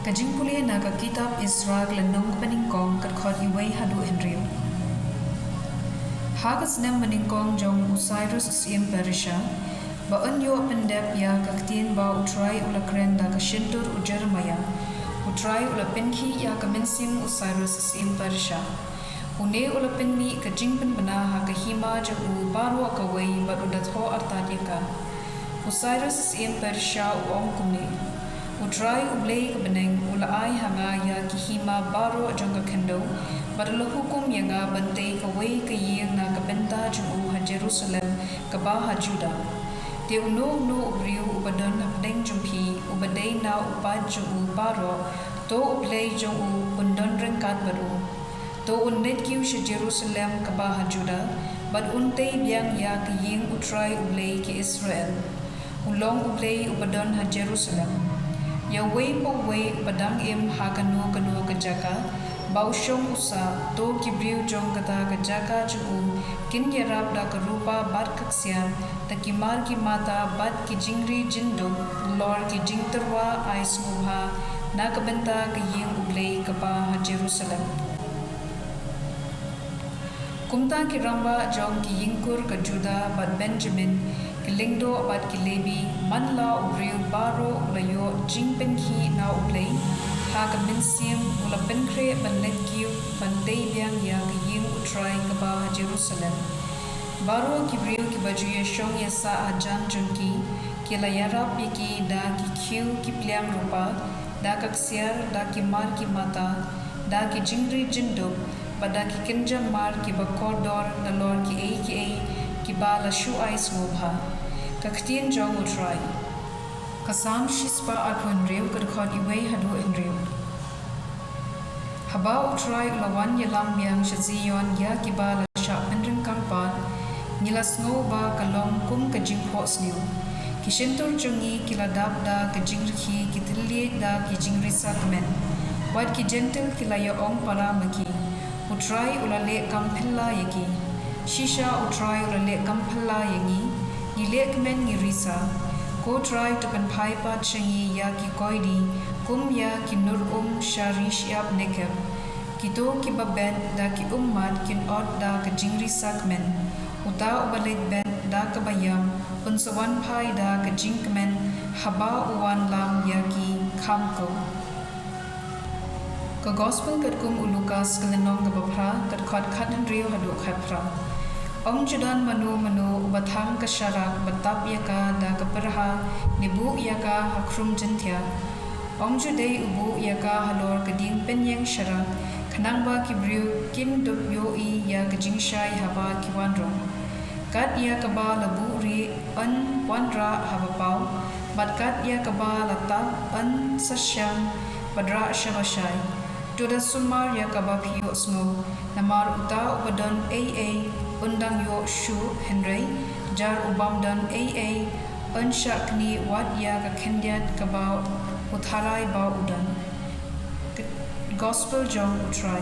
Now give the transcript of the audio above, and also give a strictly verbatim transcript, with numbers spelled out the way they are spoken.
Ka jingpule na ka kitab Ezra ka lynnong ba nyngkong, ka dkhot wei haduh hynriew. Ha ka snem ba nyngkong jong u Cyrus u syiem Persia, ba un ïoh pyndep ïa ka ktien ba U Trai u la kren da ka shyntur u Jeremiah, U Trai u la pynkhih ïa ka mynsiem u Cyrus u syiem Persia. Une u la pynmih ka jingpynbna ha ka hima jong u baroh kawei bad u da thoh artat ïa ka. U Cyrus u syiem Persia u ong kumne: U Trai U Blei ka bneng u la ai ha nga ïa ki hima baroh jong ka khyndew, bad u la hukum ïa nga ban tei kawei ka ïing na ka bynta jong u ha Jerusalem kaba ha Judah. Te uno uno u briew uba don hapdeng jong phi, uba dei na u paid jong u baroh, to u blei jong u un don ryngkat bad u. To un leit kiew sha Jerusalem kaba ha Judah, bad un tei biang ïa ka ïing U Trai U Blei ki Israel, u long U Blei uba don ha Jerusalem. Ïa uwei pa uwei uba dang im ha kano kano ka jaka ba u shong u sah, to ki briew jong kata ka jaka jong u kin ïarap da ka rupa bad ka ksiar, da ki mar ki mata bad ki jingri jingdup, halor ki jingtyrwa ai sngewbha na ka bynta ka ïing U Blei kaba ha Jerusalem. Kumta ki rangbah jong ki ïingkur ka Judah bad Benjamin, ki lyngdoh bad ki Lebi, man la u briew baroh u la ïoh jingpynkhih na U Blei ha ka mynsiem, u la pynkhreh ban leit kiew ban tei biang ïa ka ïing U Trai kaba ha Jerusalem. Baroh ki briew kiba ju ïashong ïasah hajan jong ki, ki la ïarap ïa ki da ki khiew ki pliang rupa, da ka ksiar, da ki mar ki mata, da ki jingri jingdup, bad da ki kynja mar kiba kordor, halor kiei kiei kiba la shu ai sngewbha. Ka ktien jong U Trai. Ka Salm shispah arphew hynriew, ka dkhot wei haduh hynriew. Haba U Trai u la wan ïalam biang sha Zion ïa kiba la shah pynryngkang pat, ngi la sngew ba ka long kum ka jingphohsniew. Ki shyntur jong ngi ki la dap da ka jingrkhie, ki thylliej da ki jingrisa kmen. Wat ki Jentil ki la ïa ong para ma ki: U Trai u la leh kam phylla ïa ki. Shisha U Trai u la leh kam phylla ïa ngi, ngi leh kmen, ngi risa. Ko Trai, to pynphai pat sha ngi ïa ki koidi, kum ïa ki nur um sha ri shyiap Negeb. Kito kiba bet da ki ummat kin ot da ka jingrisa kmen. Uta uba leit bet da kaba ïam un sa wan phai da ka jingkmen haba u wan lam ïa ki kham kew. Ka Gospel katkum u Lukas, ka lynnong kaba phra, ka dkhot khathynriew haduh khatphra. Ym ju don mano mano uba thang ka sharak bad tap ïa ka da ka pyrha, ne buh ïa ka ha khrum jynthia. Ym ju dei u buh ïa ka halor ka dieng pynïeng sharak, khnang ba ki briew kin dup ïohi ïa ka jingshai haba ki wanrung. Kat ïa kaba la buhrieh yn wanrah haba paw, bad kat ïa kaba la tap yn sa shang bad rah shaba shai. To da sumar ïa kaba phi ïohsngew, namar uta uba don ei ei un dang ïoh shuh, hynrei jar u bym don ei ei un shah knieh wat ïa ka khyndiat kaba u tharai ba u don. Gospel jong U Trai.